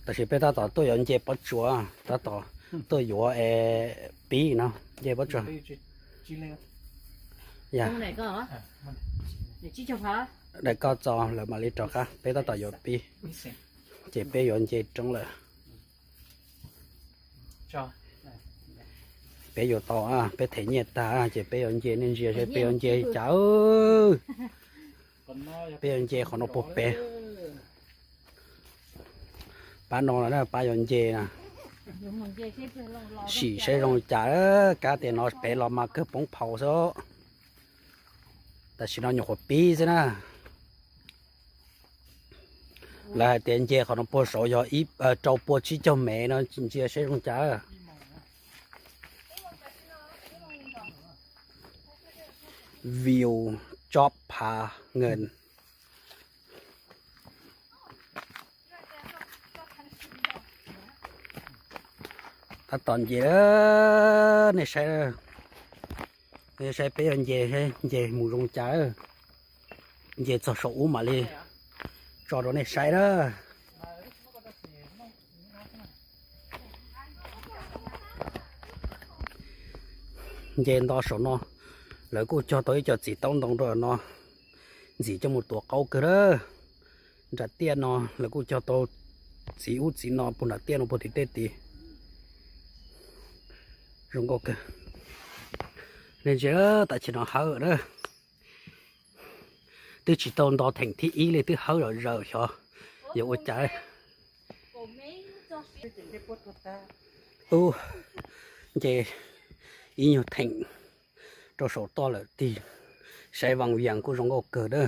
Tam sim peb tab tom tuaj yuav nce pob tsuas, tab tom tuaj yuav es pib no, nce pob tsuas. Ya, daim koj txo lawm mam li rov qab, peb tab tom yuav pib, ces peb yuav nce roob lawm. Peb yuav tau, peb them nyiaj tag ces peb yuav nce, nej ntsia seb peb yuav nce cas. Peb yuav nce qhov no puag pem. Pab no na, pab yuav nce na. Sim saib zoo cas, kab tias no pem los mas kawg poob phau xwb. Tam sim no nyuam qhuav pib xwb na. Lawv hais tias nce qhov no puag saud yog rau pua tsib caug mev no, ntsia saib zoo cas. View Chop Pha Ngen. Tab tom nce, nej saib, nej saib peb yuav nce, nce mus zoo cas. Nce txog saum ub mam li tso rau nej saib na. Nce nto saum no, lawv kuj cog tau ib co txiv taub ntoo rau no, ntxiv coj mus tuav qaub kawg na. Nram tiaj no lawv kuj cog tau txiv ub txiv no puag nram tiaj no puag tim tej tid. Zoo nkauj kawg. Nej ntsia tam sim no hawb na. Twb tsis tau nto theem thib ib li twb hawb zom zaws xyov yuav ua cas. Ub, nce ib nyuag theem rau saum toj lawm tig, saib Vaj Vias kuj zoo nkauj kawg na.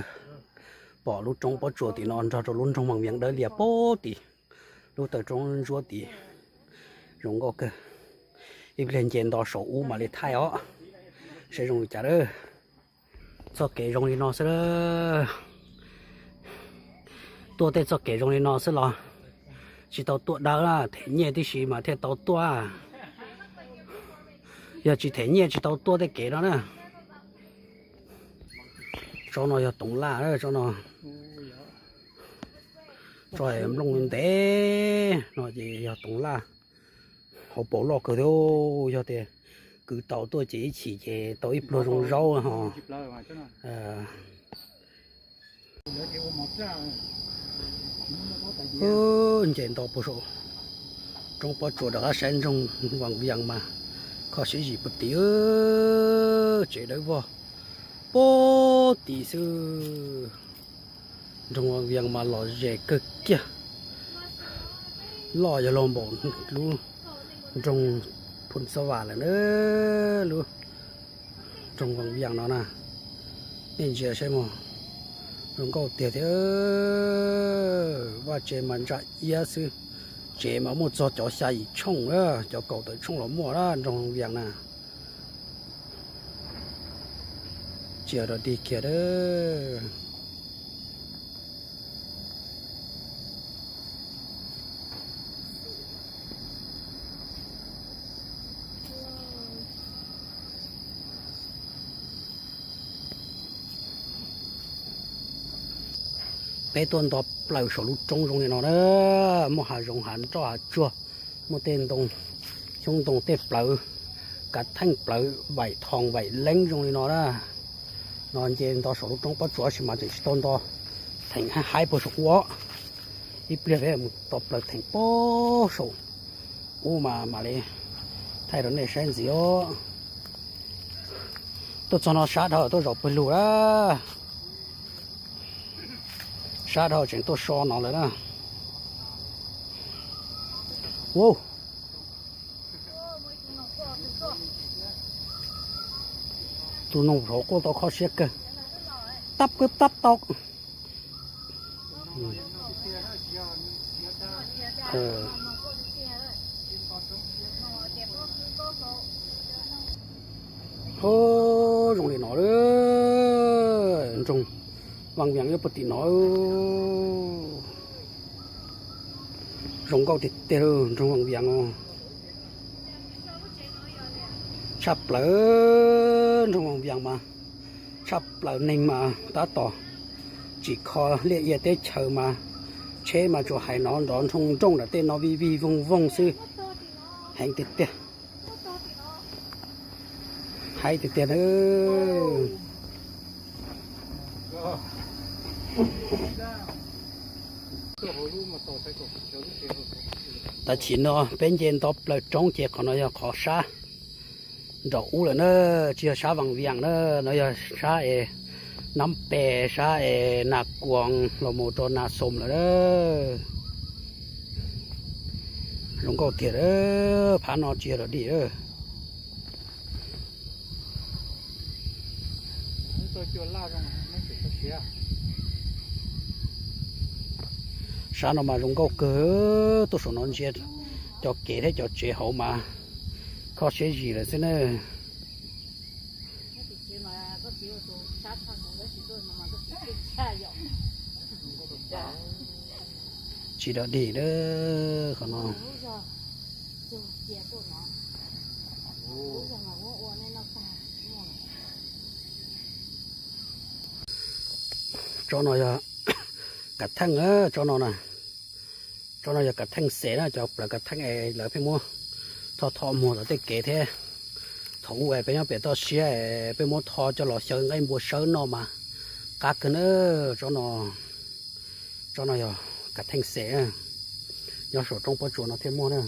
Pom lub roob pob tsuas tim no nrog rau lub nroog Vaj Vias dawb lias pob tim lub taw roob ntsuab tid, zoo nkauj kawg. Ib pliag nce nto saum ub mam li thaij os, saib zoo li cas lawm. Txoj kev zoo li no xwb. Tuaj tej txoj kev zoo li no xwb los tsis tau tuaj dawb, them nyiaj tib si mas thiaj tau tuaj. Yog tsis them nyiaj tsis tau tuaj tej kev no na. Tsob no yog toov laj, tsob no, tsob nplooj ntev no ces yog toov laj. Hauv paus loj kawg thiab, yog tias kwv tau tuaj ces ib chim ces tau ib pluag zoo zaub ho. Nce nto puag saum roob pob tsuas rov qab saib nroog Vaj Vias mas kho siab zim puag tim, tsev dawb vog puag tim xwb. Nroog Vaj Vias mas lom zem kawg kiag, loj yog luag npaum lub nroog Phu Xa Vam lawm na, lub nroog Vaj Vias no na. Nej ntsia saib mas, zoo nkauj tiag tiag. Vaj tsev mas ntsa iab xwb, tsev mas muaj txog cov xya yim tshooj, cov kaum tawm tshooj los muaj na nroog Vaj Vias na. Tsis yog dog dig kiag a. Peb tuaj nto plaws saum lub roob zoo li no na, muaj hav zoov hav nroj hav tsuag, muaj tej ntoo, xyoob ntoo tej plawv, kav theej plawv vaim thoo vaim leeb zoo li no na. No nce nto saum lub roob pob tsuas tab sis mas tseem tsis tau nto theem haib haib puag saum ub. Ib pliag peb mus nto plaws theem puag saum ub mas mam li thaij rau nej saib ntxiv os. Tuaj txog no sab dhau tuaj zaum pawg lug lawm. Sab dhau tseem tuaj so no lawm na. Ua, tus noog hauv quaj tau kho siab kawg. Tab kawg tab tau. Zoo li no, nroog Vaj Vias nyob puag tim no. Zoo nkauj tiag tiag, nroog Vaj Vias no. Tshaj plaws, nroog Vaj Vias mas tshaj plaws, neeg mas tab tom tsim kho liaj ia teb chaws mas Tsheb mas tsuas hais no nrov nroo nrooj nram tej no vij vij voog voog xwb. Heev tiag tiag. Heev tiag tiag na. Tam sim no peb nce nto plaws roob ces qhov no yog qhov sab nraum ub lawm na, tsis yog sab Vaas Vias na, no yog sab es Nab Pes, sab es Nas Kuas los mus rau Nas Xoos lawm na. Zoo nkauj tiag, phab no tsis yog dog dig. Sab no mas zoo nkauj kawg, tuaj saum no ntsia cov kev thiab cov tsev hauv mas kho siab zis lawm xwb na. Tsis dog dig qhov no. Tsob no yog kav theej, tsob no na. Tsob no yog kav theej xes na, cov plawv kav theej es lawv pheej muab tho tho muag tom tej kev thiab. Thaum ub es peb nyob pem toj siab es peb muab tho coj los xyaw nqaij npua sawb noj mas qab kawg na. Tsob no, tsob no yog kav theej xes, nyob saum roob pob tsuas no thiaj muaj na.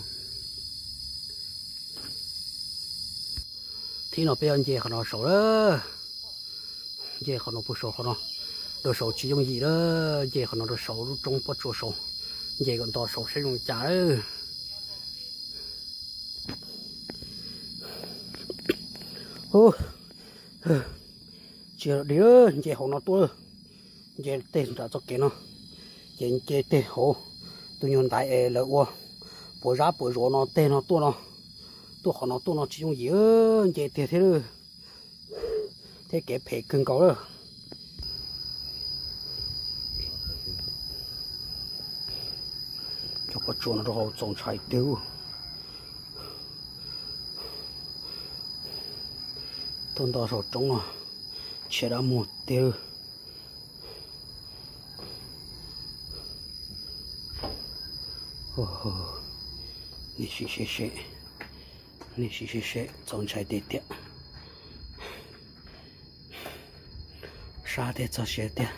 Thib no peb yuav nce qhov no saud lawm. Nce qhov no puag saud, qhov no rau saud tsis yooj yim lawm, nce qhov no rau saud lub roob pob tsuas saud, nce kom nto saud saib zoo li cas lawm. Tsis dig, nce hauv no tuaj, nce tej nram txoj kev no, ces nce tej hauv tus nyuag ntaiv es lawv ua puas zab puas zuav no tej no tuaj no, tuaj qhov no tuaj no tsis yooj yim, nce tiag thiab. Thiab kev phem kawg nkaus lawm. Cov pob tsuas no rau hauv txaus ntshai tiag. Tuaj nto saum roob no, tshiab dab muag tiag. Nej sim seb seb, nej sim seb seb, txaus ntshai tiag tiag. Sab tiag, txog siav tiag.